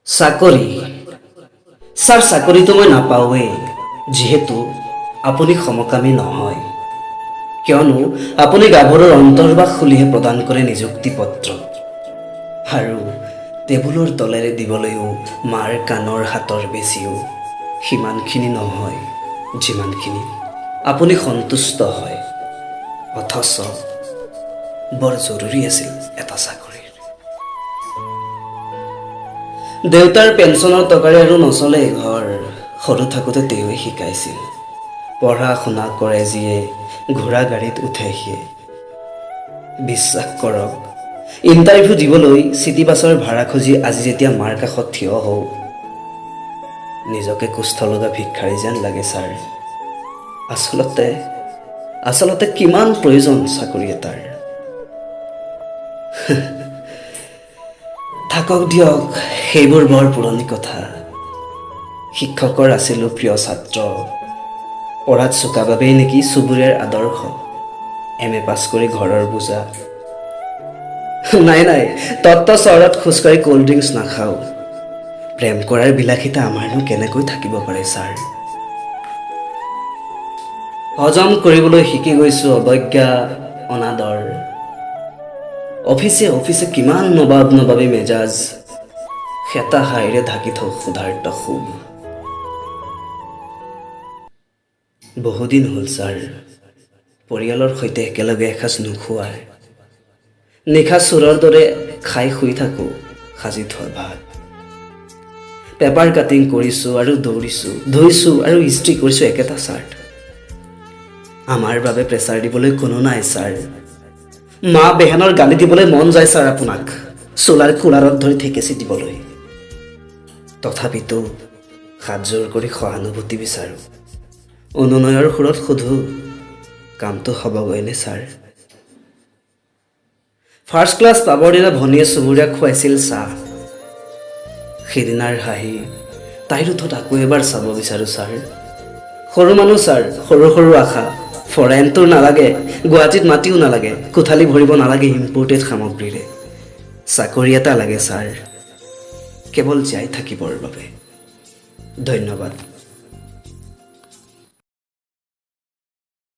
চাকৰি ছাৰ, চাকৰিটো মই নাপাওঁৱেই, যিহেতু আপুনি সমকামী নহয়। কিয়নো আপুনি গাভৰুৰ অন্তৰ্বাস খুলিহে প্ৰদান কৰে নিযুক্তি পত্ৰ আৰু টেবুলৰ তলেৰে দিবলৈও মাৰ কাণৰ হাতৰ বেছিও সিমানখিনি নহয়, যিমানখিনি আপুনি সন্তুষ্ট হয়। অথচ বৰ জৰুৰী আছিল এটা চাকৰিৰ। দেউতাৰ পেঞ্চনৰ টকাৰে আৰু নচলে ঘৰ। সৰু থাকোঁতে তেওঁৱে শিকাইছিল, পঢ়া শুনা কৰে যিয়ে, ঘোঁৰা গাড়ীত উঠে সিয়ে। বিশ্বাস কৰক, ইণ্টাৰভিউ দিবলৈ চিটি বাছৰ ভাড়া খুজি আজি যেতিয়া মাৰ কাষত থিয় হওঁ, নিজকে কুষ্ঠ লগা ভিক্ষাৰী যেন লাগে ছাৰ। আচলতে কিমান প্ৰয়োজন চাকৰি এটাৰ। থাকক দিয়ক, সেইবোৰ বৰ পুৰণি কথা। শিক্ষকৰ আছিলোঁ প্ৰিয় ছাত্ৰ। পঢ়াত চোকা বাবেই নেকি চুবুৰীয়াৰ আদৰ্শ। এম.এ. পাছ কৰি ঘৰৰ বোজা। নাই নাই, তত্ত্ব চহৰত খোজকাঢ়ি ক'ল্ড ড্ৰিংকছ নাখাওঁ। প্ৰেম কৰাৰ বিলাসিতা আমাৰনো কেনেকৈ থাকিব পাৰে ছাৰ? হজম কৰিবলৈ শিকি গৈছোঁ অৱজ্ঞা, অনাদৰ। অফিচে অফিচে কিমান নবাব নবাবী মেজাজ, শেঁতা হাঁহিৰে ঢাকি থওঁ ক্ষুধাৰ্ত ক্ষোভ। বহুদিন হ'ল ছাৰ, পৰিয়ালৰ সৈতে একেলগে এসাঁজ নোখোৱাৰ। নিশা চোৰৰ দৰে খাই শুই থাকোঁ সাজি থোৱা ভাত। পেপাৰ কাটিং কৰিছোঁ আৰু দৌৰিছোঁ, ধুইছোঁ আৰু ইস্ত্ৰি কৰিছোঁ একেটা চাৰ্ট। আমাৰ বাবে প্ৰেছাৰ দিবলৈ কোনো নাই ছাৰ। মা বেহেনৰ গালি দিবলৈ মন যায় ছাৰ, আপোনাক চোলাৰ কোলাৰত ধৰি ঠেকেচি দিবলৈ। তথাপিতো হাতযোৰ কৰি সহানুভূতি বিচাৰোঁ। অনুনয়ৰ সুৰত সোধোঁ, কামটো হ'বগৈনে ছাৰ? ফাৰ্ষ্ট ক্লাছ পাবৰ দিনা ভনীয়ে চুবুৰীয়াক খুৱাইছিল চাহ। সেইদিনাৰ হাঁহি তাইৰ ওঠত আকৌ এবাৰ চাব বিচাৰোঁ ছাৰ। সৰু মানুহ ছাৰ, সৰু সৰু আশা। ফৰেইন টুৰ নালাগে, গুৱাহাটীত মাটিও নালাগে, কোঠালি ভৰিব নালাগে ইম্পৰ্টেড সামগ্ৰীৰে। চাকৰি এটা লাগে ছাৰ, কেৱল জীয়াই থাকিবৰ বাবে। ধন্যবাদ।